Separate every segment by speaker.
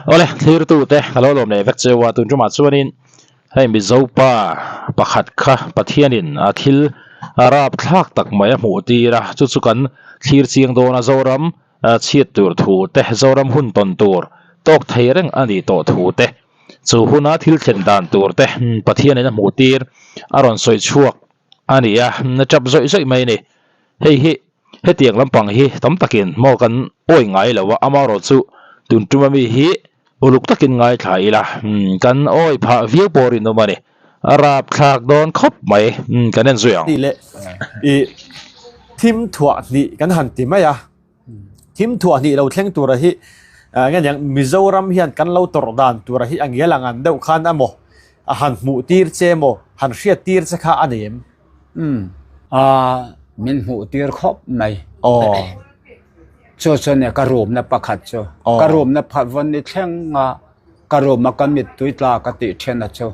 Speaker 1: Awle thlirtute ka lo lawm leh vek cheu a, tun tumah chuanin hei Mizopa pakhat kha Pathianin a thil rapthlak tak mai a hmuh tir a, chu chu kan thlir chiang dawn a, Zoram chhiat tur thu te, Zoram hun tawn tur tawk thei reng a nih tawh thu te, chu huna thil thlen dan tur te Pathianin a hmuh tir a rawn sawi chhuak a ni a, na tap zawih zawih mai a ni. Hei hi hetiang lampang hi tam takin maw kan awi ngai lo a, amaherawh chu tun tuma mi hi uluk takin ngaithla ila kan awi phah viau pawh rinawm a ni. A rapthlak dawn khawp mai, kan en zui ang.
Speaker 2: Tih leh i thim thuah hnih kan han ti mai a, thim thuah hnih lo thleng tura hi nge niang Mizoram hian kan lo tawrh dan tura hi a ngial ang an deuh khan emaw a han hmuh tir che emaw han hriat tir che kha a nei em?
Speaker 3: Umm a min hmuh tir khawp mai.
Speaker 2: Aw.
Speaker 3: Chu chu nia ka room na pakhat chu. Ka room na phat vawn ni thleng a ka room a ka mittui tla ka tih then a chu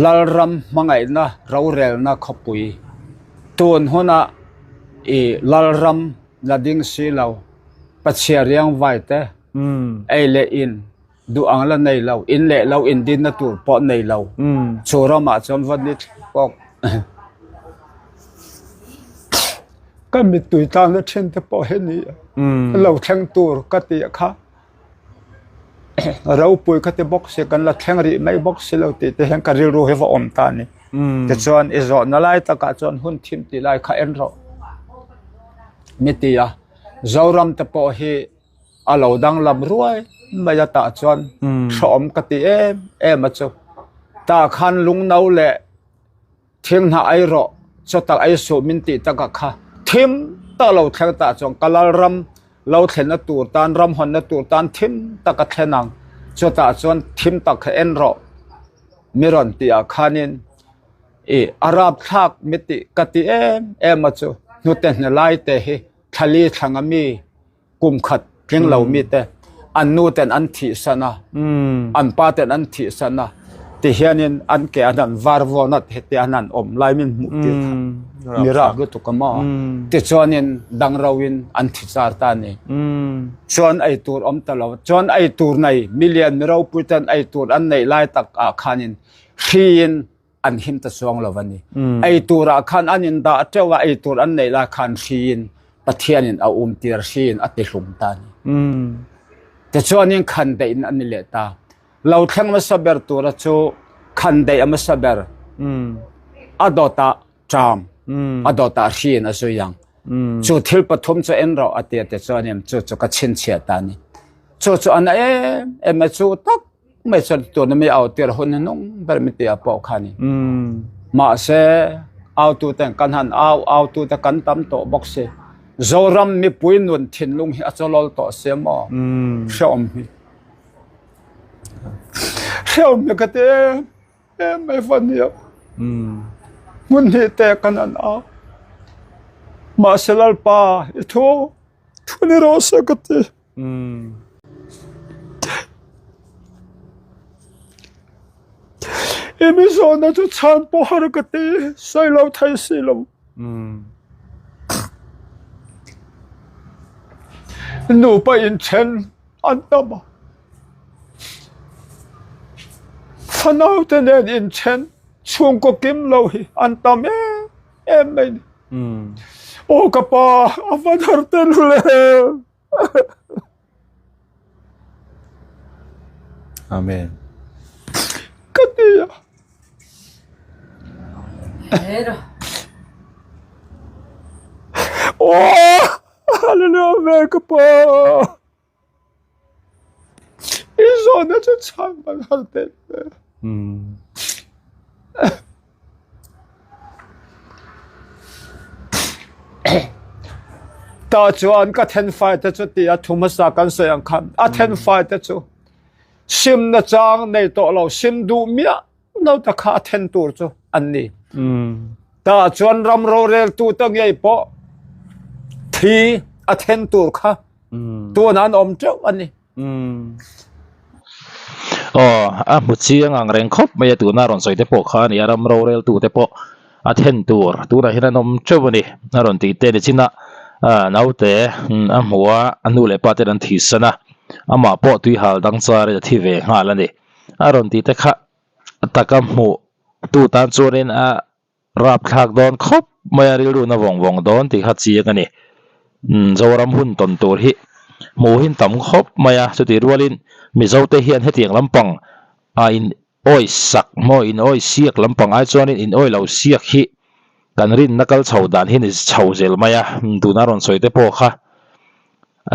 Speaker 3: Lalram hmangaihna rorelna khawpui tun huna i Lalram la ding si lo Pachhia riang vai te ei leh in duh ang la nei lo in leh lo in dinna tur pawh nei lo chu ramah chuan vawn ni thleng pawh ka mittui tlangna thin te pawh hi ni a lo thleng tur ka tih kha ropui ka ti bawk si kan la thleng rih mai bawk si lo tih te hian ka rilru hi va awm ta a ni tichuan i zawhna lai takah chuan hun thim tih lai kha en rawh ni ti a Zoram te pawh hi a lo danglam ruai mai a tah chuan hrehawm ka ti em em a chu tah khan lungno leh Thing hna ei rawh, chaw tak ei suh min tih takah kha thim tak lo thleng tah chuan ka lalram lo thlenna tur tan, ram hawnna tur tan thim tak a thlen ang. Chutah chuan thim tak kha en rawh mi rawn tih ah khanin i a rapthlak mi tih ka ti em em a chu hnute hne lai te hi thlali thlang ami kum khat tling lo mi te an nu ten an thih san a an pa ten an thih san a ti hianin an ke an han var vawn a heti an han awm lai min hmuh tir kha mi rap lutuk a maw tichuanin dang ro in an thi char ta a ni chuan ei tur awm ta lo chuan ei tur nei milian mi ropui ten ei tur an neih lai tak ah khanin hri in an him ta chuang lo a ni. Ei turah khan an in dah teuh a, ei tur an neih lai khan hriin Pathianin a um tir hriin a ti hlum ta a ni. Tichuanin khan deih in an ni leh ta. Lo thleng hmasa ber tura chu khan deih a hmasa ber a dawtah ṭam, a dawtah hriin a zui ang. Chu thil pathum chu en rawh a ti a tichuanin chu chu ka chhinchhiah ta a ni. Chu chu a na em em a chu tak mai chuan tuna mi au tir hun hnung ber mi tia pawh kha ni. Mahse au tu ten kan han au au tu te kan tam tawh bawk si. Zoram mipui nun thinlung hi a chawlawl tawh si maw? Hreawm hi. Hreawm hi ka ti em em mai va nia. Hmun hnih te kan han au. Mahse Lalpa i thu thu ni rawh se ka ti. I mi zawhna chu chhan pawh har ka ti, sawi lo thei si lo. Nupa inthen an tam a, fanaute nen inthen chhungkaw kim lo hi an tam em em mai ni. Aw ka pa, a va dar tel le.
Speaker 2: Amen.
Speaker 3: Ka ti a. Oh, hallelujah, amen ka pa. I zawhna chu chhang bang har teh le. Tah chuan ka thenfai te chu ti a thu hmasa kan sawi ang khan a thenfai te chu simna chang nei tawh lo sim duh miah lo ta kha a then tur chu an ni. Tah chuan ram roreltu te ngei pawh thi a then tur kha tun an awm teuh a ni.
Speaker 1: Aw, a hmu chiang ang reng khawp mai a tuna rawn sawi te pawh kha a ni a, ram roreltu te pawh a then tur tunah hian an awm teuh a ni a rawn tih te ni chin a, naute a hmu a, a nu leh pa ten an thihsan a. Amah pawh tuihal dang charin a thi ve nghal a ni. A rawn tih te kha taka hmuh tu tan chuanin a rapthlak dawn khawp mai a, rilru na vawng vawng dawn tih kha chiang a ni. Zoram hun tawn tur hi hmuhin tam khawp mai a, chutih rualin Mizote hian hetiang lampang a in awi sak maw in awi siak lampang ai chuanin in awi lo siak hi kan rinna kal chho dan hi ni chho zel mai a, tuna rawn sawi te pawh kha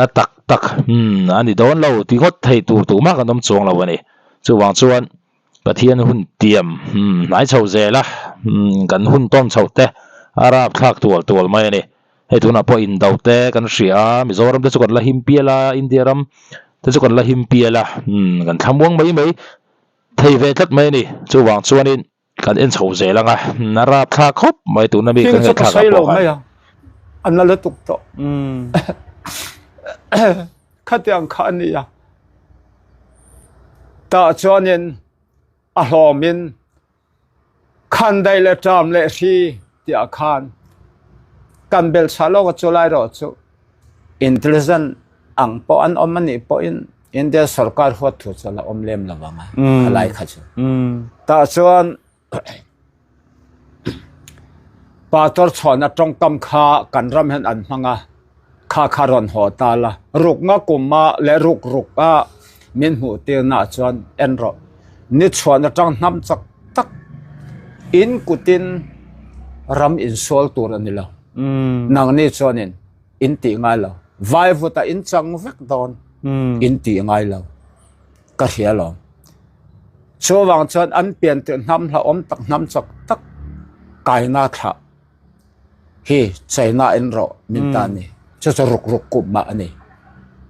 Speaker 1: a tak tak a ni dawn lo ti ngawt thei tur tumah kan awm chuang lo a ni. Chuvang chuan Pathian hun tiam hnai chho zel a, kan hun tawn chhoh te a rapthlak tual tual mai a ni. Hei tunah pawh indo te kan hria a, Mizoram te chu kan la him pial a, India ram te chu kan la him pial a, kan thlamuang mai mai thei ve tlat mai a ni. Chuvang chuanin kan en chho zel ang a, a rapthlak khawp mai tuna mi kan ngaihthlak ah pawh khan.
Speaker 3: A na lutuk tawh. Khatiang kha a ni a. Tah chuanin a hlawmin Khandaih leh ṭam leh hri tiah khan kan belchah lawk a chulai erawh chu intelligent ang pawh an awm a nih pawhin India sorkar huat thu chu a la awm lem lo vang a, khalai kha chu. Tah chuan Pastor chhuahna tawngkam kha kan ram hian an hmang a, kha kha rawn haw ta la. Rukna kuma leh ruk ruk a min hmuh tirnaah chuan en rawh. Ni chhuahna tang hnam chak tak in kutin ram insual tur a ni lo. Nangni chuanin in tih ngai lo. Vaivutah in chang vek dawn in tih ngai lo. Ka hria lo. Chuvang chuan an pian tirh hnam hlauhawm tak hnam chak tak kaina thlah hi China in rawh min ta ni. Chu chu ruk ruk kup mah a ni.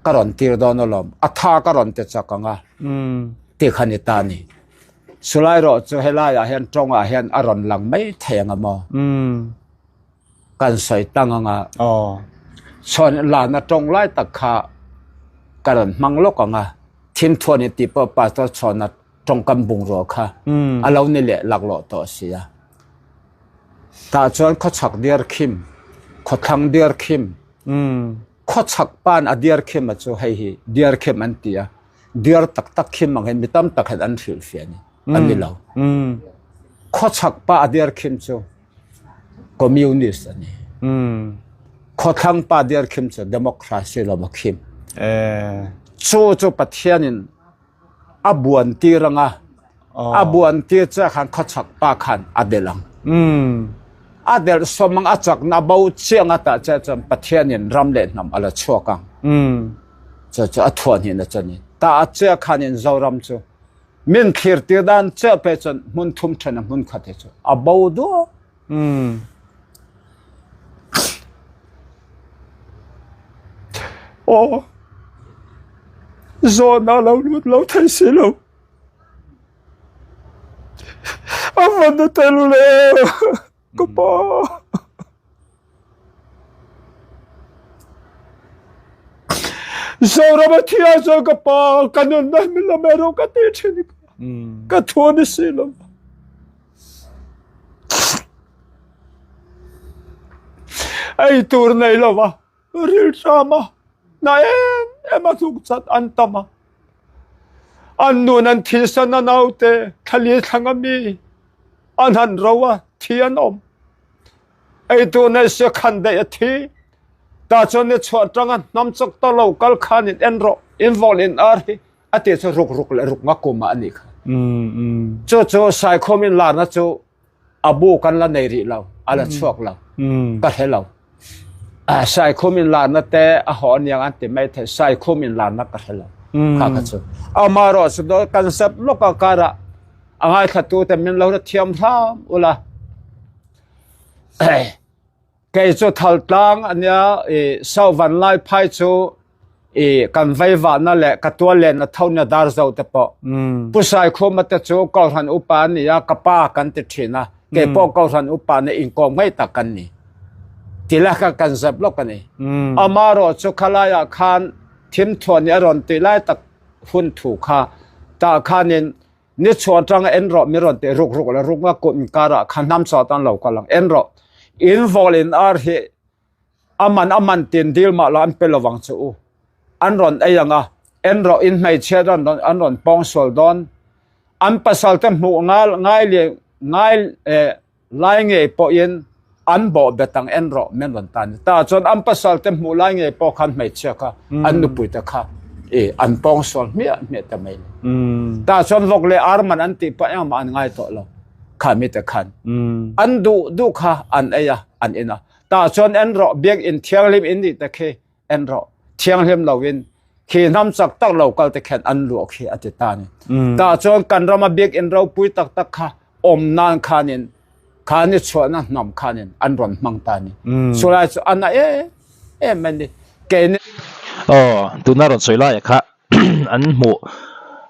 Speaker 3: Ka rawn tir dawn alawm. A tha ka rawn ti chak ang a ti kha ni ta ni. Chulai rawh chu helaiah hian tawngah hian a rawn lang mai thei ang a maw? Kan sawi tang anga chhuan lana tawng lai tak kha ka rawn hmang lawk ang a, thimthuan in tih pawh pastor chhuana tawngkam bungrua kha a lo ni leh laklawh tawh si a. Tah chuan khawchhak diar khim, khawthlang diar khim, khawchhak pan a diar khim a chu hei hi diar khim an ti a, diar tak tak khim ang hian mi tam tak hian an hrilhfiah a ni, a ni lo. Khawchhak pa a diar khim chu Communist a ni. Khawthlang pa dir khim cu democracy lawm a khim. Cu cu Pathian in a buan tir anga a buan tir che khan khawchak pa khan a del ang. A del som ang a chak na bo chiang ata che chuan Pathian in ram le hnam ala chuak ang. Chu chu a thuan hi na chuan ta a che khan in Zoram chu Min thlirtir dan chiah pe cun hmun thum ṭhen a hmun khat hi cu a bo duak.
Speaker 4: Aw, zawn ah lo lut lo thei si lo. A van na tel le ka pa. Zoram a thi ah chuan ka pa ka nunna hi min la mai rawh ka ti thin ka thu a ni si lo. Ei tur nei lo va rilṭam a na em em a tluk chat an tam a. An nun an thilsan a naute thlali thlang a mi an han ro a thi an awm. Eitur nei sia khan daih a thi. Ta chuan ni chhuah tanga hnam chak ta lo kal khan in en rawh, in vawn in ar hi a ti chu ruk ruk leh ruk nga kum ah a nih kha. Chu chu Saikhawm in larna chu a bu kan la nei rih lo, a la chhuak lo, ka hre lo. Saikhawm in larna te a haw aniang an ti mai thei, Saikhawm in larna ka hre lo kha kha chu. Amaherawh chu kan zep lawk a karah a ngaithlatu te min lo hrethiam hram ula. Kei chu Thaltlang ania i Sauvan lai phai chu i kan veivahna leh ka tual len a tho nia dar zo te pawh. Pu Saikhuma te chu Kohhran upa a ni a, ka pa kan ti thin a, kei pawh Kohhran upa nia inkawm ngei tak kan ni. Ti lai kha kan zep lawk a ni. Amaherawh chu khalaiah khan thimthuah nih a rawn tih lai tak hun thu kha tah khanin Ni chhuah atanga en rawh mi rawn tih ruk ruk leh ruk nga kut inkarah kha hnam chaw atan lo kal ang. En rawh, in vawl in ar hi a man a man tin dil mah la an pe lovang che u. An rawn ei ang a.
Speaker 3: En rawh in hmeichhia an rawn an rawn pawngsual dawn. An pasal te hmuh ngal ngai leh ngai eh lai ngei pawhin an bawh bet ang en rawh min rawn tan ta chuan an pasal te hmuh lai ngei pawh khan hmeichhia kha an nupui te kha i an pawngsual hmiah hmiah ta mai ta chuan vawk leh ar man an tih pawh engmah an ngai tawh lo kha mi te khan an duh duh kha an ei a an in a ta chuan en rawh biakinn thianghlim in nih te khi en rawh thianghlim lo in khi hnam chak tak lo kal te khen an luah khi a ti ta ni ta chuan kan rama biakinn ropui tak tak kha awm nan khanin kha ni chhuahna hnam khanin an rawn hmang ta ni chulai chu ana e em ani ke ni
Speaker 1: Aw tuna rawn sawi lai kha an hmuh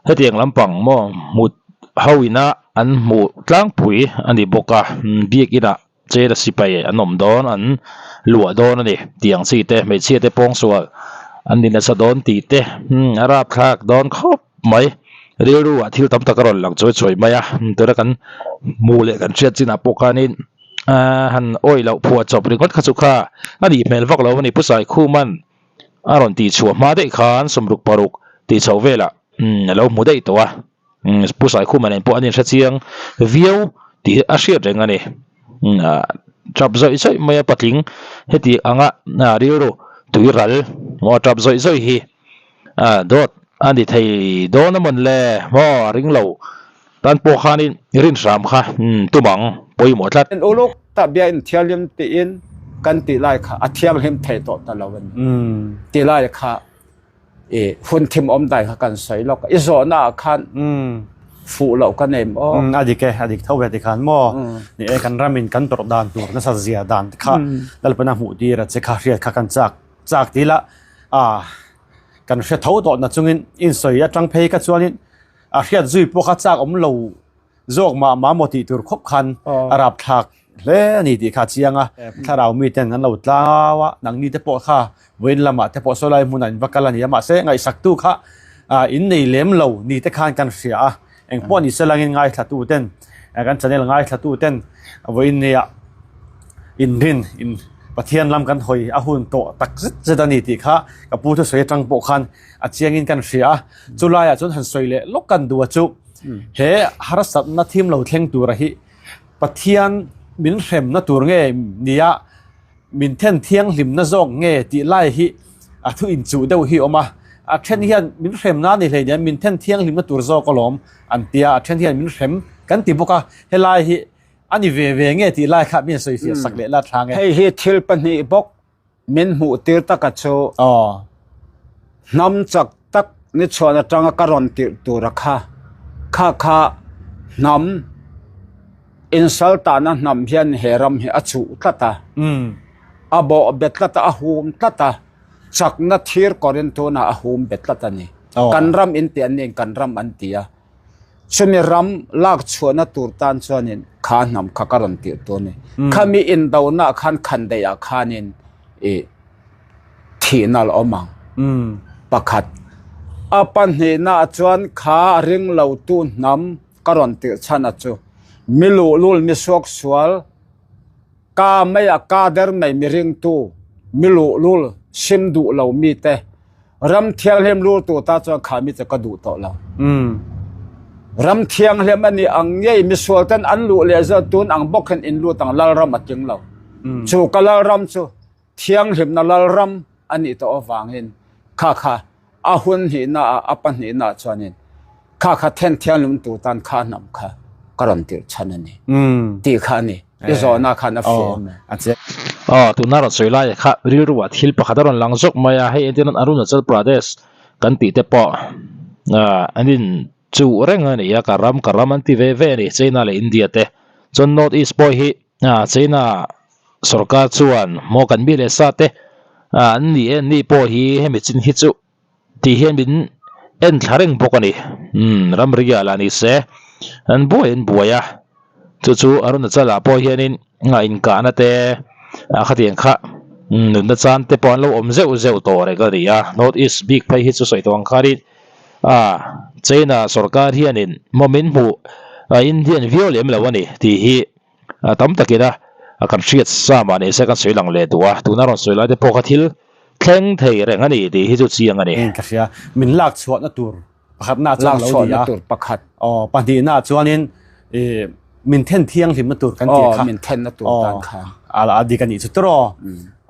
Speaker 1: hetiang lampang maw hmut ho ina an hmuh tlangpui a ni bawk a biakin ah Chela sipai an awm dawn, an luah dawn a ni tih ang chi te, hmeichhia te pawngsual an ni nasa dawn tih te a rapthlak dawn khawp mai. Rilru ah thil tam tak a rawn lang chawi chawi mai a, tuna kan hmuh leh kan hriat chinah pawh khanin han awih loh phuah chawp ringawt kha chu kha a nih hmel vak lo a ni. Pu Saikhuman a rawn tihchhuah hma daih khan 66 tih chhoh velah a lo hmu daih tawh a. Pu Saikhuma nen pawh an inhre chiang viau tih a hriat reng a ni. Tap zawih zawih mai a patling heti anga rilru tui ral maw tap zawih zawih hi dawt a ni thei dawn a mawn le maw a ring lo tan pawh khanin rin hram kha tum ang pawimawh tlat.
Speaker 3: En uluk tak biain thianghlim tiin kan tih lai kha a thianghlim thei tawh ta lo a ni tih lai kha I hun thim awm dai kha kan sawi lawk i zawhna ah khan fuh loh ka nei maw?
Speaker 2: A dik e, a dik tho ve tikhan maw? Ni e, kan ramin kan tawrh dan tur nasa zia dan te kha Lalpana hmuh tir a che kha hriat kha kan chak chak ti la a kan hre tho tawh na chungin insawi atang phei kha chuanin a hriat zui pawh kha chak awm lo Zawk mah mah maw tih tur khawp khan a rapthlak hle a ni tih kha a chiang a, thlarau miten an lo tlau a, nangni te pawh kha vawiin lamah te pawh sawlai hmunah in va kal a ni a, mahse ngaihsaktu kha in nei lem lo ni te khan kan hria a, engpawh ni se langin ngaithlatu ten kan channel ngaithlatu ten vawiin nia inrin in Pathian lam kan hawi a hun tawh tak zet zet a ni tih kha ka pu thusawi atang pawh khan a chiangin kan hria a, chulaiah chuan han sawi leh lawk kan duh a chu. He harsatna thim lo thleng tura hi Pathian min hremna tur nge nia min then thianghlimna zawk nge tih lai hi a thu inchuh deuh hi awm a. A then hian min hremna a ni hleinem min then thianghlimna tur zawk alawm an tia, a then hian min hrem kan ti bawk a, helai hi a ni ve ve nge tih lai kha min sawifiah sak leh la tha nge.
Speaker 3: Hei hi thil pahnih bawk Min hmuh tir taka chu hnam chak tak ni chhuan atanga ka rawn tirh tura kha kha kha hnam insaltahna hnam hian he ram hi a chuh tlat a, a bawh bet tlat a, a hum tlat a, chakna thir kawrin tunah a hum bet tlat a ni. Kan ram in tih an niin kan ram an ti a. Chumi ram lak chhuahna tur tan chuanin kha hnam kha ka rawn tirh tur a ni. Khami indona khan khandaih ah khanin ih thihna a la awm ang. Pakhat. A pahnihna ah chuan kha ring lo tu hnam ka rawn tirh chhan a chu mi luhlul mi suaksual ka mai a ka der mai mi ringtu mi luhlul sim duh lo mite Ram thianghlim lur tur ta chuan kha mi chu ka duh tawh lo. Ram thianghlim a nih ang ngei misual ten an luh leh zawt tun ang bawk hian in lut ang lalram a tling lo. Chu ka lalram chu thianghlimna lalram a nih tawh avangin kha kha a hun hnihna ah a pahnihna ah chuanin kha kha then thianghlim tur tan kha hnam kha ka rawn tirh chhan a ni tih kha a ni. I zawhna khan a fiah em?
Speaker 1: Aw, tuna rawn sawi lai kha rilru ah thil pakhat a rawn lang zawk mai a, hei entirnan Arunachal Pradesh kan tih te pawh an in chuh reng a ni a, ka ram ka ram an ti ve ve a ni China leh India te, chuan North East pawh hi China sorkar chuan maw kan mi leh sa te an ni e an ni pawh hi hemi chin hi chu tih hian min en thla reng bawk a ni umm ramri ah lah ni se an buai an buai a chu chu Arunachal ah pawh hianin a inkahna te ah khatiang kha nunna chan te pawh an lo awm zeuh zeuh tawh reng a ni a North East bik phei hi chu sawi tawh ang khanin ah China sorkar hianin maw min hmuh a Indian viau lem lo a ni tih hi tam takin a kan hriat sa mah ni se kan sawi lang leh duh a tuna rawn sawi lai te pawh kha thil. thleng thei reng a ni tih hi chu chiang a ni.
Speaker 2: Eng ka hria, min lak chhuahna tur pakhatna chuan lo ni a.
Speaker 3: tur pakhat.
Speaker 2: Aw, pahnihna chuanin i min then thianghlimna tur kan tih kha.
Speaker 3: Aw, min thenna tur tan kha.
Speaker 2: A a dik a nih chu tiraw.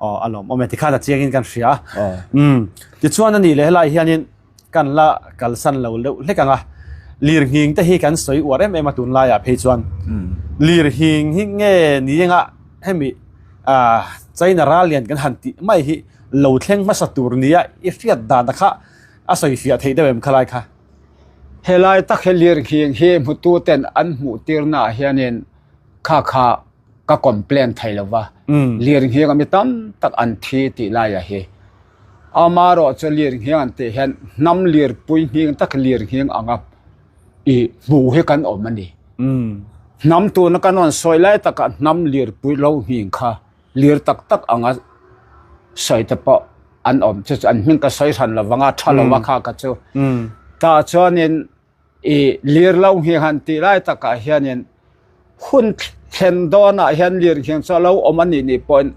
Speaker 2: Aw, a lawm awm e, tikhan a chiangin kan hria. Umm, tichuan a nih leh helai hianin kan la kalsan lo deuh hlek ang a, lirnghing te hi kan sawi uar em em a tunlaiah phei chuan. Lirnghing hi nge ni anga hemi ah China ral lian kan han tih mai hi lo thleng hmasa tur nia i hriat dan kha a sawi fiah theih deuh em khalai kha?
Speaker 3: Helai tak hi lirnghing hi hmutu ten an hmuh tirna ah hianin kha kha ka complain thei lo va, lirnghing a mi tam tak an thi tih laiah hi amarawh chu lirnghing an tih hian hnam lirpui nghing tak lirnghing anga i hmu hi kan awm a ni. Hnam tuna kan rawn sawi lai takah hnam lirpui lo nghing kha lir tak tak anga sawi te pawh an awm chu chu an hming ka sawi hran lo vanga tha lo a kha ka chu. Tah chuanin I lir lo nghing han tih lai takah hianin hun thlen dawnah hian lir nghing chu a lo awm a nih nih pawhin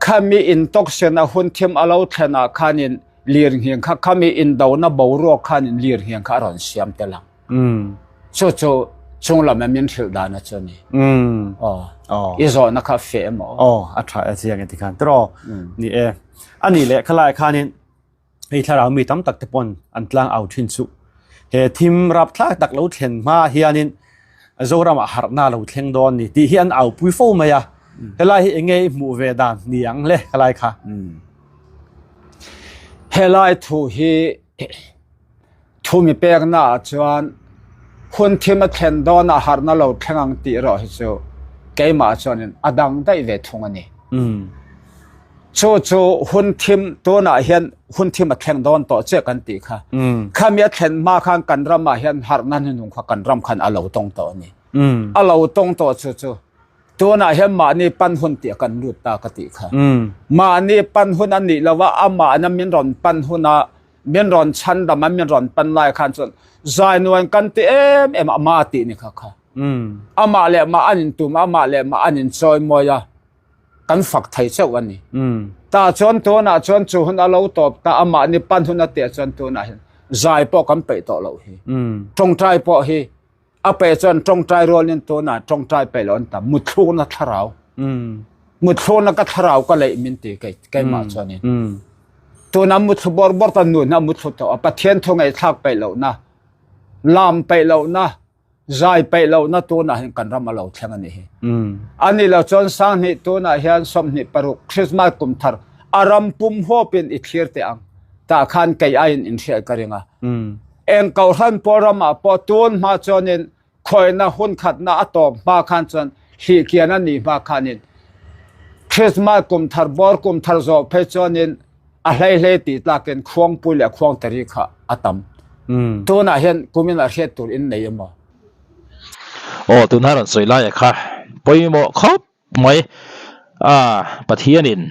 Speaker 3: khami intawksiana hun thim a lo thlenah khanin lir nghing kha khami indona boruak khanin lir nghing kha a rawn siam tel ang. Chu chu chung lama min hrilh dan a chu a ni. Aw. I zawhna kha a feh emaw?
Speaker 2: Aw, a tha e chiang e tikhan tiraw? Ni e. A nih leh khalai khanin Hei thlarau mi tam tak te pawn an tlang au thin chu. He thim rapthlak tak lo thlen hma hianin Zoramah harhna lo thleng dawn ni tih hi an au pui fo mai a. Helai hi enge i hmuh ve dan ni ang le helai kha?
Speaker 3: Helai thu hi thu mi pekna ah chuan hun thim a thlen dawn a harhna lo thleng ang tih erawh hi chu keimah chuanin a dang daih ve thung a ni. Chu chu hun thim tunah hian hun thim a thleng dawn tawh chiah kan tih kha. Khami a thlen hma khan kan ramah hian harhna hnuhnung kha kan ram khan a lo tawng tawh a ni. A lo tawng tawh chu chu tunah hian mahni pan hun tih kan lut ta ka tih kha. Mahni pan hun a nih lova amahna min rawn pan huna min rawn chhandam a min rawn pan lai khan chuan zainuan kan ti em em a ma tih ni kha kha. Amah leh mah an intum a, amah leh mah an inchawimawi a. kan fak thei chauh a ni. Tah chuan tunah chuan chu hun a lo tawp ta, amah ni pan hun a tih chuan tunah hian zai pawh kan peih tawh loh hi. Tawngtai pawh hi a peih chuan tawngtai rualin tunah tawngtai peih loh an tam. Muthlukna thlarau. Muthlukna ka thlarau ka leih min ti kei keimah chuanin. Tuna muthlu bawr bawr ta nun hi a muthlu tawh a, Pathian thu ngaihthlak peih lohna, lam peih lohna, Zai peih lohna tunah hian kan ram a lo thleng a nih hi. A nih lo chuan Sanghnih tunah hian 26 Christmas kum thar a ram pum huapin i thlir teh ang. Tah khan kei aiin inhriat ka ring a. Eng kohhran pawl ramah pawh tun hma chuanin khawihna hun khatna a tawp hma khan chuan hlihkian a nih hma khanin Christmas kum thar bawr kum thar zawh phei chuanin a hlei hlei tih tlakin khuangpui leh khuangtari kha a tam. Tunah hian kumin a hriat tur in nei emaw?
Speaker 1: Aw tuna rawn sawi laia kha pawimawh khawp mai a Pathianin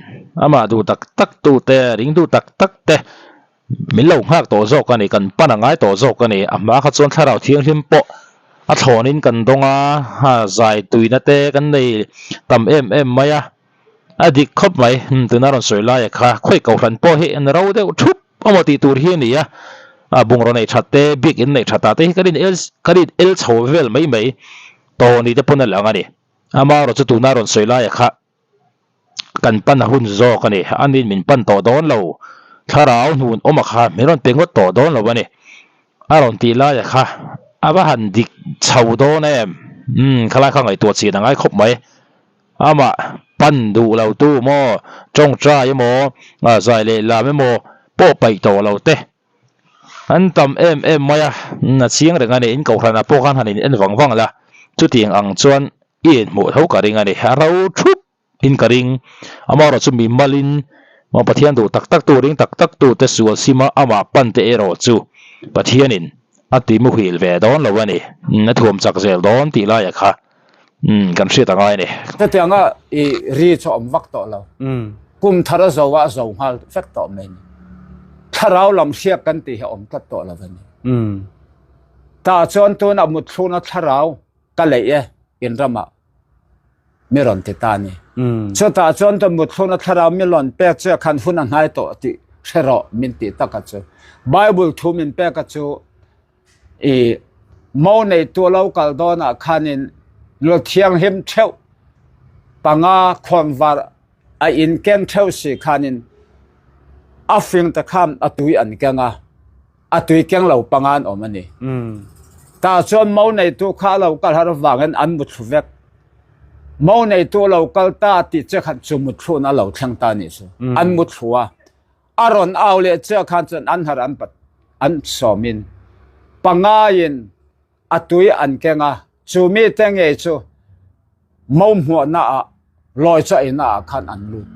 Speaker 1: amah duh tak tak tute ring duh tak tak te min lo nghak tawh zawk a ni kan pan a ngai tawh zawk a ni a hma kha chuan thlarau thianghlim pawh a thlawnin kan dawng a zai tuina te kan nei tam em em mai a. A dik khawp mai, umm tuna rawn sawi laia kha khawi kohhran pawh hi an ro deuh thup amaw tih tur hi a ni a, a bungraw nei that te, biak in nei that ah te hi kan in el kan in el chho vel mai mai tawh ni te pawn a lang a ni. Amaherawh chu tuna rawn sawi laia kha kan pan a hun zawk a ni, a nin min pan tawh dawn lo, thlarau hnun awm a kha min rawn pe ngawt tawh dawn lo a ni. A rawn tih laia kha a va han dik chho dawn em, umm khalai kha ngaihtuah chin a ngai khawp mai. Amah pan duh lo tu maw, tawngtai emaw, zai leh lam emaw pawh paih tawh lo te an tam em em mai a, a chiang reng a ni. In kohhranah pawh khan han in en vang vang la, chutiang ang chuan i inhmuh tho ka ring a ni. A ro thup in ka ring. Amaherawh chu mi malin Pathian duh tak tak tu, ring tak tak tu te sual sima amah pan te erawh chu Pathianin a ti muhil ve dawn lo a ni. A thuam chak zel dawn tih laiah kha Umm kan hriat a ngai a ni.
Speaker 3: Hetianga i ri chu a awm vak tawh lo. Kum thar a zo a, a zo nghal vek tawh mai a ni. Thlarau lam hriak kan tih hi a awm tlat tawh lo a ni. Tah chuan tunah mutthluna thlarau ka leih e in ramah. Mi rawn ti ta a ni. Chutah chuan ka mutthluna thlarau mi lawn pek che khan hun a hnai tawh tih hre rawh min tih taka chu. Bible thu min pek a chu i mo neitu a lo kal dawnah khanin lu thianghlim theuh panga khawnvar a in keng theuh si khanin a fing te khan a tui an keng a. A tui keng lo panga an awm a ni. Tah chuan mo neitu kha a lo kal har avangin an muthlu vek. Mo neitu a lo kal ta tih che khan chu muthluna a lo thleng ta a nih chu. An muthlu a, a rawn au leh chiah khan chuan an har an pat an sawmin pangaiin a tui an keng a, chu mite ngei chu mo hmuahna ah lawi chaw eina ah khan an lut.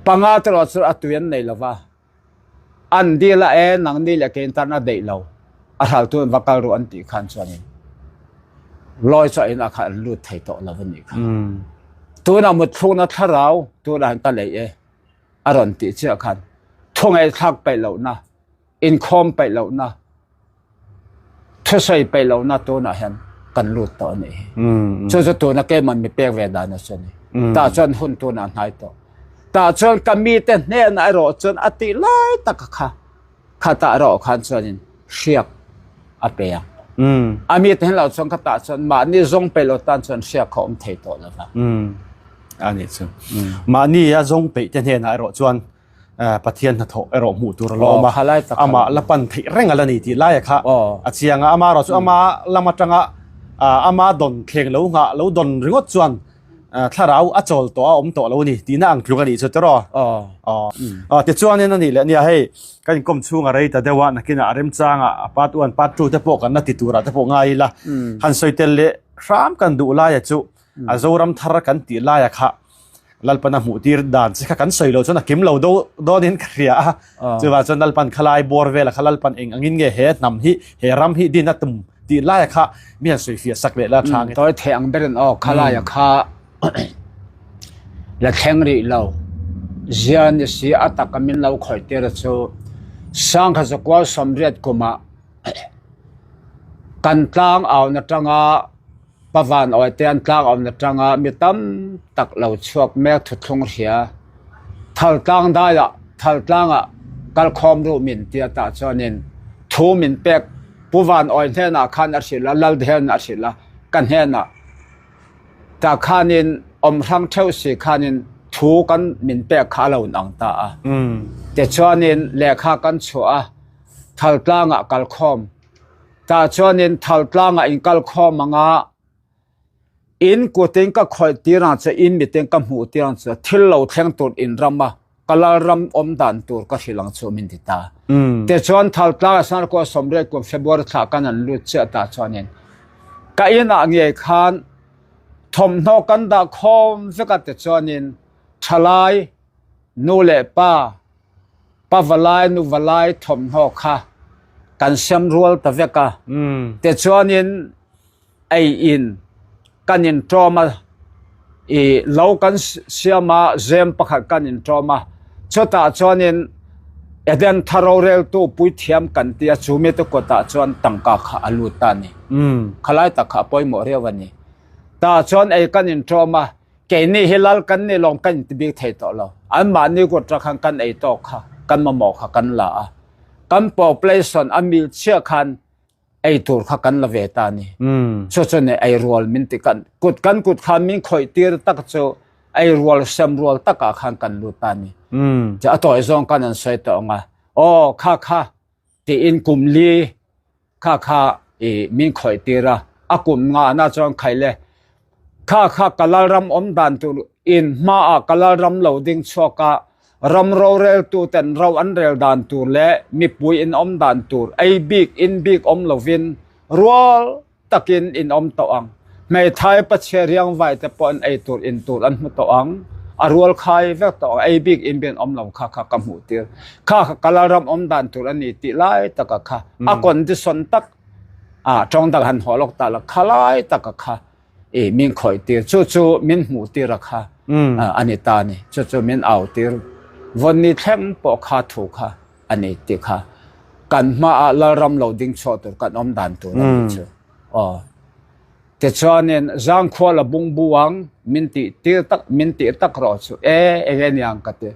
Speaker 3: Panga te erawh chu a tui an nei lova. An dil a e, nangni leh kein tan a deih lo, a hraltu an va kal ru an tih khan chuanin lawi chaw inah khan an lut thei tawh lo a nih kha. Tunah mutthlukna thlarau tunah hian ka lei e a rawn tih chiah khan thungaihthlak peih lohna, inkhawm peih lohna, Thusawi peih lohna tunah hian kan lut tawh a nih hi. Chu chu tuna keiman mi pek ve dan a chu a ni. Tah chuan hun tunah hnai tawh. Tah chuan ka mite hnenah erawh chuan a tih lai tak kha khatah erawh khan chuanin hriak a pe ang. A mite hnen loh chuan khatah chuan mahni zawng peih lo tan chuan hriak kha awm thei tawh lo va.
Speaker 2: A nih chu. Mahni a zawng peih te hnenah erawh chuan Pathian hnathawh erawh hmuh tur a lawm a, amah la pan theih reng a la ni tih laia kha a chiang a, ama erawh chu ama lam atanga ama dawn thleng lo nghah lo dawn ringawt chuan thlarau a chawl tawh a awm tawh lo a ni tihna ang tluk a nih chu tiraw? Aw tichuanin a nih leh nia hei kan inkawm chhung a rei ta deuh a nakinah a remchangah a part one part two te pawh kan la ti turah te pawh ngai ila han sawi tel leh hram kan duh laia chu a Zoram thar kan tih laia kha Lalpan a hmuh tir dan che kha kan sawi lo chuan a kim lo do dawnin ka hria a. Chuvang chuan Lalpan khalai bawr vela kha Lalpan eng angin nge he hnam hi he ram hi din a tum tih laia kha mi han sawi fiah sak leh la tha nge.
Speaker 3: Tawi thei ang berin aw khalaia kha la thleng rih lo. Zia ni si a taka min lo khawih tir a chu Sangha Zakual 80 kumah kan tlang auna tanga Pavan awite an tlang awmna tanga mi tam tak lo chhuak mek thuthlung hria. Thaltlang daiah Thaltlangah kalkhawm ruh min ti a tah chuanin thu min pek Pu Van Awi hnenah khan a hrilh a, Laldhen a hrilh a, ka hnenah tah khanin awm hrang theuh si khanin thu kan min pek kha a lo inang ta a. Tichuanin lehkha kan chhuah a, Thaltlangah kalkhawm Tah chuanin Thaltlangah in kal khawm ang a, in kutin ka khawih tir ang che, in mitin ka hmuh tir ang che, thil lo thleng tur in ram a, ka lalram awm dan tur ka hrilh ang chu min ti ta. Tichuan Thaltlangah Sanarkua 80 kum February thla kan an lut chiah tah chuanin ka inah ngei khan thawmhnaw kan dah khawm vek a tichuanin thalai nu leh pa Pa valai nu valai thawmhnaw kha kan sem rual ta vek a, tichuanin ei in kan in tawm a, ih lo kan siam a zem pakhat kan in tawm a, chutah chuanin Eden thar roreltu puithiam kan tia chu mite kawtah chuan tangka kha a lut ta a ni. Khalai tak kha a pawimawh riau a ni. Tah chuan ei kan in tawm a. Keini hi lal kan ni lawng kan inti bik thei tawh lo. Anmahni kut rak khan kan ei tawk kha, kan mamawh kha kan la a. Kan population a mil chiah khan ei tur kha kan la ve ta a ni. Chu chu ni ei rual min ti kan kut kan kut khan min khawih tir tak chu ei rual sem rual takah khan kan lut ta a ni. Chu a tawi zawng kan an sawi tawh ang a, aw kha kha tiin kum li Kha kha i min khawih tir a, a kum ngahna chuan khaih le. Kha kha ka lalram awm dan tur in hmaah ka lalram lo ding chhuak a, ram roreltu ten ro an rel dan tur leh mipui in awm dan tur ei bik in bik awm lovin rual takin in awm tawh ang. Hmeithai pachhia riangvai te pawh an ei tur in tur an hmu tawh ang, a rual khai vek tawh ang, ei bik in bian awm lo kha kha ka hmuh tir. Kha kha ka lalram awm dan tur a ni tih lai taka kha a condition tak a tawng dang han haw lawk ta la kha lai taka kha i min khawih tir chu chu min hmuh tir a kha a ni ta a ni. Chu chu min au tir vawnni thleng pawh kha thu kha a ni tih kha kan hmaah lalram lo ding chhuah tur kan awm dan tur a ni chu. Aw. Tichuanin zangkhua la bungbu ang min tih tir tak min tih tak rawh chu e eng e niang ka ti.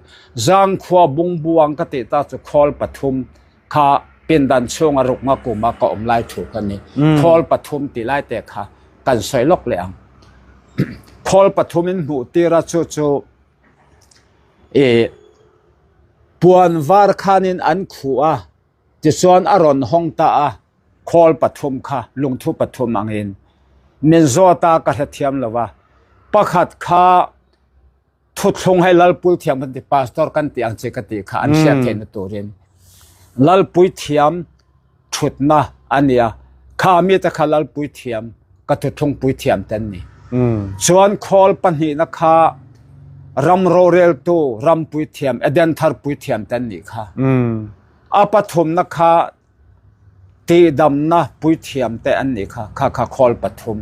Speaker 3: Zangkhua bungbu ang ka tih tak chu khawl pathum kha pindan chhunga ruknga kuma ka awm lai thu ka ni. Khawl pathum tih lai te kha kan sawi lawk leh ang. Khawl pathum in hmuh tir a chu chu e puan var khanin an khuh a Tichuan a rawn hawng ta a, khawl pathum kha lungthu pathum angin min zawt a, ka hrethiam lo a. Pakhat kha thuthlung hei Lalpui thiam kan ti, Pastor kan tih ang chi ka tih kha an hriat theihna turin Lalpui thiam thutna a ni a, kha mite kha Lalpui thiam ka thuthlung pui thiam te an ni. Chuan khawl pahnihna kha ram roreltu rampui thiam Eden thar pui thiam te an nih kha. A pathumna kha tihdamna puithiam te an nih kha, kha kha khawl pathum.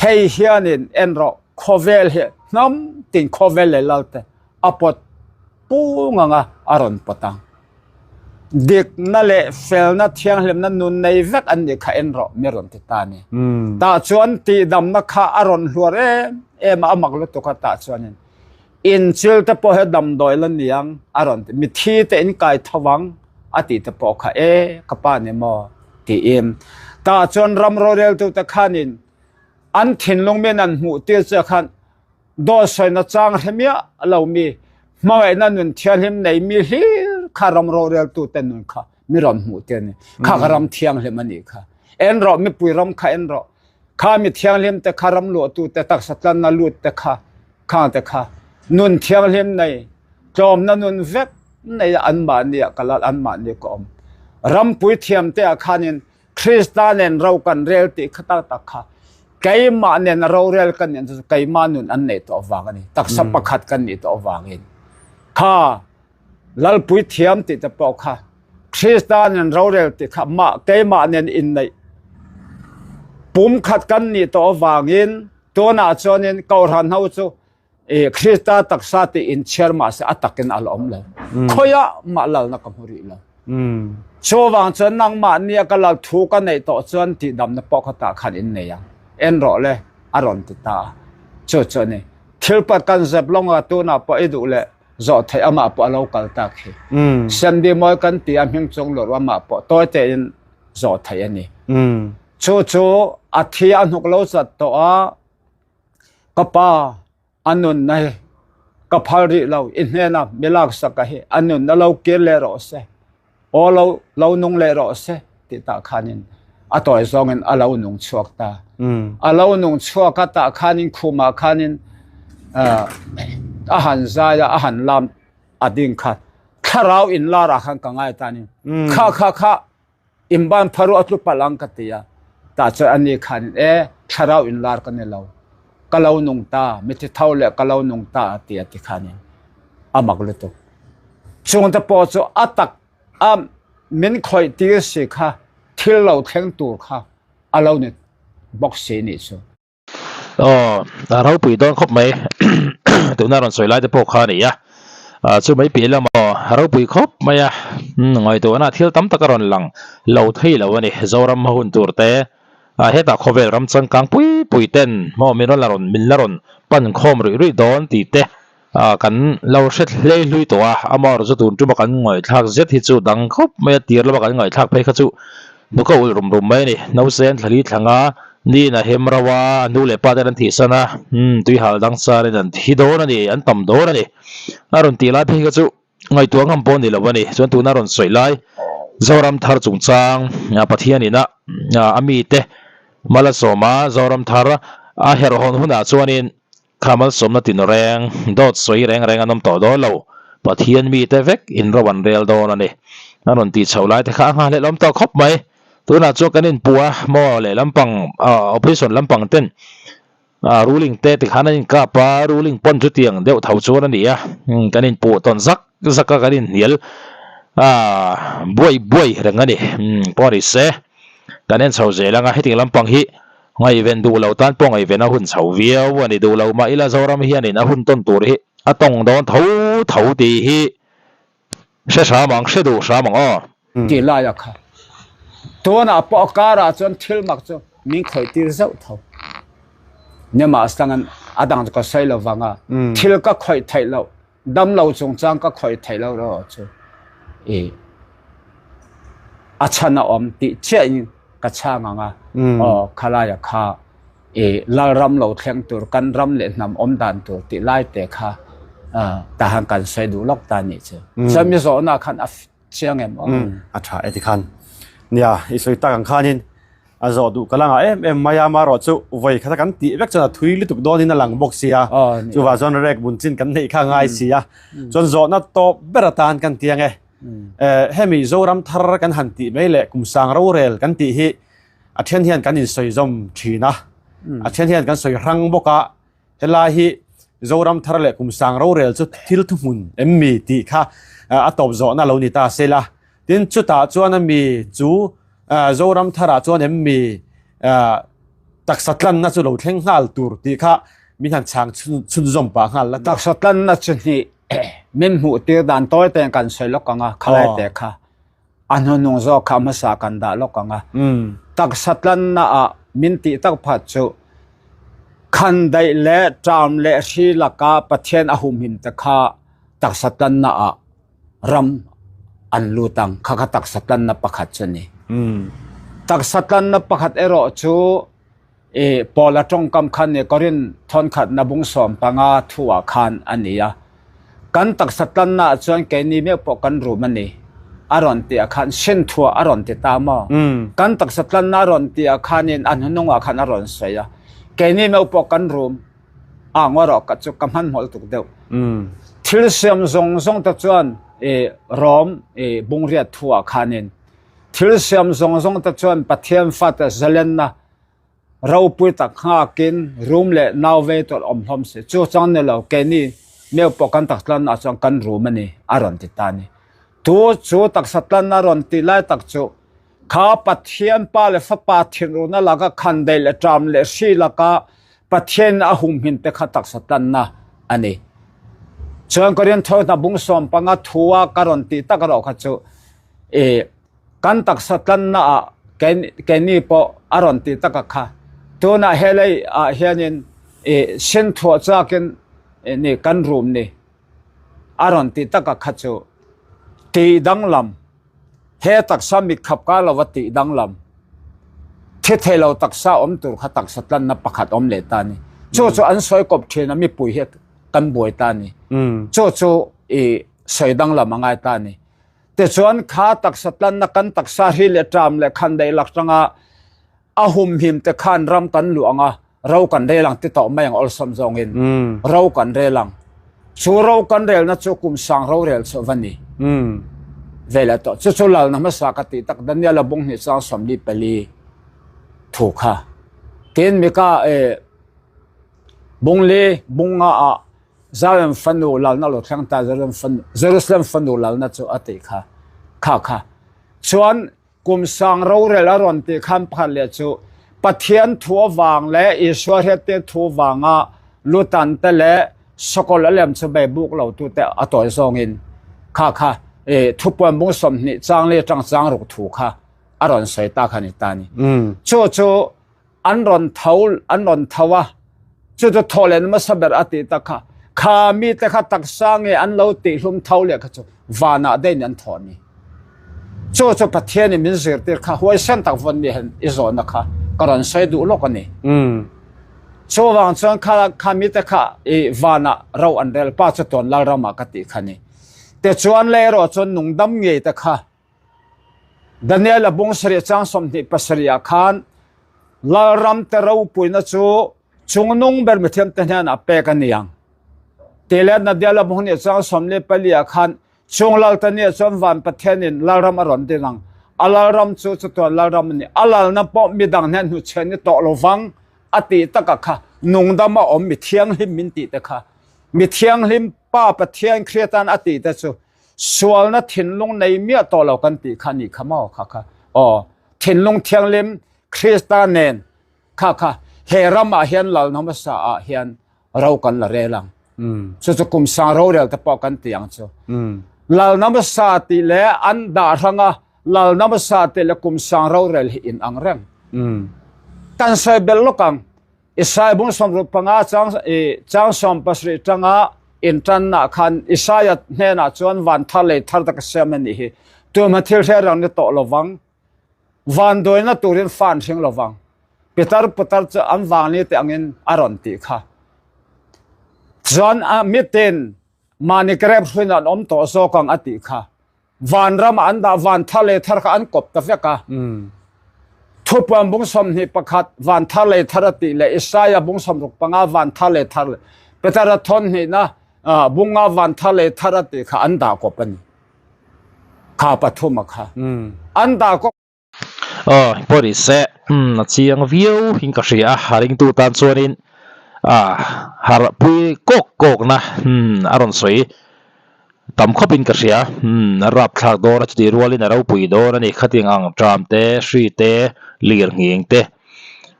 Speaker 3: Hei hianin en rawh khawvel hi hnam tin khawvel leh lal te a pawt pung anga a rawn pawt ang. Dikna leh felna thianghlimna nun nei vek an nih kha en rawh mi rawn ti ta a ni. Tah chuan tihdamna kha a rawn hluar em em a, a mak lutuk a tah chuanin. Inchil te pawh hi damdawi la niang a rawn ti, mithi te in kai tho ang a tih te pawh kha e ka pa ni maw tiin tah chuan ram roreltu te khanin an thinlung min an hmuh tir che khan dawt sawina chang hre miah lo mi hmangaihna nun thianghlim nei mi hlir kha ram roreltu te nun kha mi rawn hmuh tir ni kha ka ram thianghlim a nih kha en rawh mipui ram kha en rawh kha mi thianghlim te kha ram luahtu te taksa tlanna lut te kha Khang te kha nun thianghlim nei, tlawmna nun vek nei a anmahni ah ka lal, anmahni ka awm. Rampui thiam te ah khanin Krista nen ro kan rel tih kha tak tak kha keimah nen a rorel kan nih chu keimah nun an neih tawh vang a ni. Taksa pakhat kan nih tawh vangin. Kha Lalpui thiam tih te pawh kha Krista nen rorel tih kha mah keimah nen inneih pumkhat kan nih tawh vangin Tunah chuanin Kohhran ho chu i Krista taksa tih inchhiar mah se a takin a la awm lo. Khawiah mah lalna ka hmu rih lo. Chuvang chuan nangmah nia ka lal thu ka neih tawh chuan tihdamna pawh kha tah khan in nei ang. En rawh le, a rawn ti ta a. Chu chu a ni. Thil pat kan zep lawng a, tunah pawh i duh leh zawh theih amah pawh a lo kal tak hi. Sandy mawi kan ti a hming chung lawr amah pawh tawi tein zawh theih a ni. Chu chu a thi a hnuk lo chat tawh a, ka pa a nunna hi ka phal rih lo, i hnena mi laksak a hi a nunna lo kir leh rawh se, aw lo lo nung leh rawh se tih tah khanin a tawi zawngin a lo nung chhuak ta. A lo nung chhuak a tah khanin khumah khanin a han zai a, a han lam a ding kha thlarau inlar ah khan ka ngai ta ni. Kha kha kha Inban pharu a tlu palh ang ka ti a, tah chuan ani khanin e, thlarau inlar ka ni lo, ka lo nung ta, mithi tho leh ka lo nung ta a ti a ti khanin a mak lutuk. Chungte pawh chu a tak a min khawih tir si kha thil lo thleng tur kha a lo ni bawk si nih chu.
Speaker 1: Aw, a ropui dawn khawp mai tuna rawn sawi lai te pawh kha a ni a, chu mai piah lam aw a ropui khawp mai a, ngaihtuahna thil tam tak a rawn lang lo thei lo a ni, Zoram hma hun tur te hetah khawvel ram changkang pui pui ten maw min rawn la rawn min la rawn pan khawm ruih ruih dawn tih te Ah kan lo hre hlei hlui tawh a, amaherawh chu tun tuma kan ngaihthlak zet hi chu dang khawp mai a, tir lama kan ngaihthlak phei kha chu hnuk a ulh rum rum mai a ni. Nausen thlali thlang a, niin a hem rauh a, a nu leh pa ten an thihsan a, umm tuihal dang charin an thi dawn a ni, an tam dawn a ni. A rawn tih lai phei kha chu ngaihtuah ngam pawh a ni lo a ni. Chuan tuna rawn sawi lai Zoram thar chungchang Pathian ina a mite Malasawma Zoram thar a herhawn hunah chuanin Kha malsawmna tin reng, dawt sawi reng reng an awm tawh dawn lo. Pathian mite vek in ro an rel dawn a ni. A rawn tih chhoh lai te kha a nghahhlelh awm tawh khawp mai. Tunah chuan kan inpuh a, maw leh lampang, opposition lampang ten ruling te tikhan an inkap a, ruling pawn chutiang deuh tho chuan a ni a, kan inpuh tawn zak zak a, kan inhnial buai buai reng a ni. Pawh a ni se, kan en chho zel ang a, hetiang lampang hi Ngaihven duh lo tan pawh ngaihven a hun chho viau a ni duh lo mah ila Zoram hianin a hun tawn tur hi a tawng dawn tho tho tih hi hre hram ang, hre duh hram ang aw.
Speaker 3: Tih laia kha tunah pawh a karah chuan thil mak chu. min khawih tir zauh tho. Nimahselangan a dang chu ka sawi lo vang a, thil ka khawih theih loh, dam lo chungchang ka khawih theih loh erawh chu i a chhan a awm tih chiahin ka chhang ang a, aw khalaia kha i Lalram lo thleng tur kan ram leh hnam awm dan tur tih lai te kha tahan kan sawi duh lawk ta nih chu. Chuan mi zawhna khan a chiang em aw?
Speaker 2: A tha e tikhan. Nia, i sawi tak ang khanin a zawh duh ka la ngah em em mai a, amaherawh chu vawi khata kan tih vek chuan a thui lutuk dawnin a lang bawk si a, chuvah chuan rek bun chin kan neih kha a ngai si a, chuan zawhna tawp ber atan kan ti ang e. Hemi Zoram thar kan han tih mai leh kum sang rorel kan tih hi a then hian kan insawi zawm thin a, a then hian kan sawi hrang bawk a, helai hi Zoram thar leh kum sang rorel chu thil thuhmun em mi tih kha a tawp zawhna lo ni ta se la. Tin, chutah chuan a mi chu Zoram tharah chuan em mi taksa tlanna chu lo thleng nghal tur tih kha min han chhang chhunzawm pah nghal la.
Speaker 3: Taksa tlanna chu hnih min hmuh tir dan tawi te kan sawi lawk ang a, khalai te kha. A hnuhnung zawk kha hmasa kan dah lawk ang a. Taksa tlanna ah min tih tak phat chu khandaih leh ṭam leh hri laka Pathian a humhim te kha taksa tlanna ah ram an lut ang. Kha kha taksa tlanna pakhat chu a ni. Taksa tlanna pakhat erawh chu I Paula tawngkam khan ni Korin thawnkhatna bung 15 thuah khan a ni a. Kan taksa tlannaah chuan keini meuh pawh kan rum a ni a rawn tih ah khan sin thuah a rawn ti ta maw? Kan taksa tlanna a rawn tih ah khanin a hnuhnungah khan a rawn sawi a. Keini meuh pawh kan rum a ngaw rawh ka chu ka hmanhmawlh tuk deuh. Thil siam zawng zawng te chuan i Rom i bungriat thuah khanin Thil siam zawng zawng te chuan Pathian fate zalenna ropui tak nghakin rum leh nau vei tur awm hlawm si. Chu chang ni lo, keini meuh pawh kan taksa tlanna chuan kan rum a ni, a rawn ti ta a ni. Tu chu taksa tlanna rawn tih lai tak chu kha Pathian Pa leh Fapa thinurna laka khandaih leh ṭam leh hri laka Pathian a humhim te kha taksa tlanna a ni. Chuan Korinth hna bung 15 thua ka rawn tih tak erawh kha chu I kan taksa tlanna ah keini pawh a rawn ti tak a kha. Tunah helai ah hianin i sin thuah chakin ni kan rum ni a rawn ti tak a kha chu tih danglam he taksa mit khap kar lova tih danglam thi thei lo taksa awm tur kha taksa tlanna pakhat awm leh ta ni. Chu chu an sawi kawp thin a mipui hi kan buai ta ni. Chu chu i sawi danglam a ngai ta ni. Tichuan kha taksa tlanna kan taksa hri leh ṭam leh khandaih lak ṭanga a humhim te khan ram kan luh ang a, ro kan rel ang ti tawh mai ang awlsam zawngin ro kan rel ang. Chu ro kan relna chu kum sang rorel chu va ni ve leh tawh. Chu chu lalna hmasa ka tih tak Daniela bung hnih chang 44 thu kha. Tin Mika bung li bung nga ah Zion fanu lalna lo thleng ta Jerusalem fanu lalna chu a tih kha kha kha chuan kum sang rorel a rawn tih khan pakhat leh chu Pathian thu avang leh Isua hriattir thu vanga lutan te leh sakawl a lem chu bei buk lo tu te a tawi zawngin kha kha e thupuan bung 20 chang li atang chang ruk thu kha a rawn sawi ta kha ni ta ni chu chu an rawn tho an rawn tho a chu chu thaw leh hmasa ber a tih tak kha kha mi te kha taksa nge an lo tih hlum tho leh kha chu vanah daih in an thaw ni chu chu Pathian in min zirtir kha huaisen tak vawn mi hian i zawhna kha ka rawn sawi duh lawk a ni chuvang chuan kha kha mi te kha i vanah ro an rel pa chu tawn Lalramah ka tih kha ni tichuan leh erawh chuan nungdam ngei te kha Daniel-a bung sarih chang 27 ah khan Lalram te ropuina chu chungnung ber mithiam te hnenah pek a ni ang. Ti leh Daniel-a bung hnih chang 14 ah khan chung lal te nia chuan van Pathianin Lalram a rawn din ang. A Lalram chu chutiang Lalram a ni. A lalna pawh midang hnen hnuchhiah ni tawh lovang a tih takah kha nungdama awm mi thianghlim min tih te kha mi thianghlim Pa Pathian Kriatan a tih te chu Sualna thinlung nei miah tawh lo kan tih kha nih kha maw kha kha aw thinlung thianghlim Krista nen kha kha he ram ah hian lalna hmasa ah hian ro kan la rel ang chu chu kum sang rorel te pawh kan ti ang chu lalna hmasa tih leh an dah hrang a lalna hmasa tih leh kum sang rorel hi in ang reng. Kan sawi belh lawk ang. Isaiah bung 65 chang i chang 70 tanga intanna khan Isaiah hnenah chuan van thar lei thar tak a siam a nih hi. Tumah thil hre rang ni tawh lovang. Van dawina turin fa an hring lovang. Pitar putar chu an vang ni te angin a rawn tih kha. Chuan a mitin mahni krep hruin an awm tawh zawk ang a tih kha. Vanram ah an dah van thar lei thar kha an kawp ta vek a. Thupuan bung 21 van thar lei thar a tih leh Isaiah bung 65 van thar lei thar leh Petera thawn hnihna bunga van thar lei thar a tih kha an dah kawp a ni. Kha pathum a kha. An dah kawp.
Speaker 1: Aw pawh ni se umm a chiang viau in ka hria a a ringtu tan chuanin ah harh pui kawk kawk na umm a rawn sawi tam khawp in ka hria umm a rap thlak dawn a chutih rualin a ropui dawn a ni khatiang ang tram te hri te lir nghing te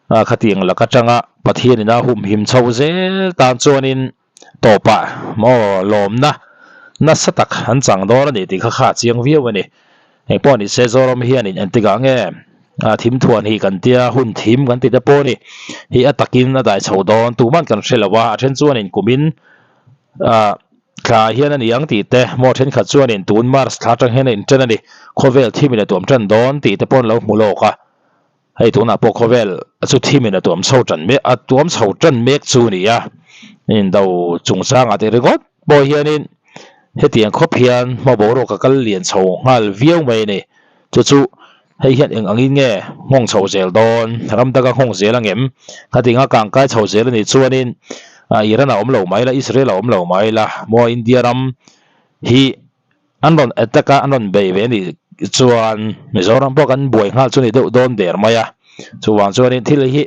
Speaker 1: ah khatiang lak atanga Pathianin a humhim chho zel tan chuanin. Tawpah maw lawmna nasa tak an chang dawn a ni tih kha kha a chiang viau a ni. Eng pawh ni se Zoram hianin engtikah nge thim thuan hi kan tia hun thim kan ti te pawh a ni hi a takin a dai chho dawn tuman kan hre lo a, a then chuanin kumin thla hian a ni ang tih te maw thenkhat chuanin tun March thla atang hian a intan a ni khawvel thimin a tuam tan dawn tih te pawh an lo hmu lawk a. Hei tunah pawh khawvel chu thimin a tuam chho tan mek a tuam chho tan mek chu a ni a, indo chungchangah te ringawt pawh hianin hetiang khawp hian hma boruak a kal lian chho nghal viau mai a ni. Chu chu hei hian eng angin nge nghawng chho zel dawn, ram danga nghawng zel angem? Khatinga kangkai chho zel a nih chuanin Iran a awm lo mai la, Israel a awm lo mai la, maw India ram hi An rawn attack a, an rawn bei ve anih chuan Mizoram pawh kan buai nghal chu ni deuh dawn der mai a. Chuvang chuanin thil hi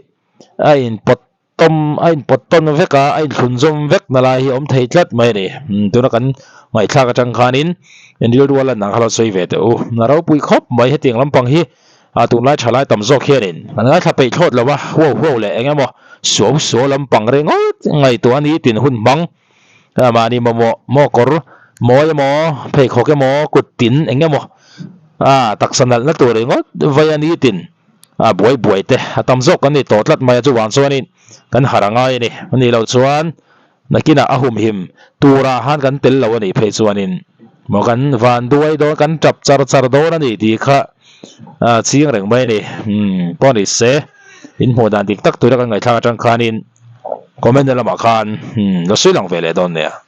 Speaker 1: a inpawt tawm a inpawt tawn vek a, a inthlunzawm vek na lai hi a awm thei tlat mai a ni. Tuna kan ngaihthlak atang khanin in rilru a lan ang kha lo sawi ve teh u. A ropui khawp mai hetiang lampang hi a tunlai tha lai tam zawk hianin an ngaithla peih thlawt lo a, huau huau leh eng emaw suau suau lampang ringawt ngaihtuah a ni tin hun hmang. Mahni mamawh maw kawr mawi emaw pheikhawk emaw kut tin eng emaw a taksa nalhna tur ringawt vai a ni tin a buai buai te a tam zawk kan ni tawh tlat mai a chuvang chuanin kan harh a ngai a ni a nih loh chuan nakinah a humhim turah han kan tel lo a nih phei chuanin maw kan van duai dawn kan tap char char dawn a ni tih kha a chiang reng mai a ni umm pawh ni se in hmuh dan dik tak tura kan ngaihthlak atang khanin. Comment na lamah khan lo sawi lang ve leh dawn nia.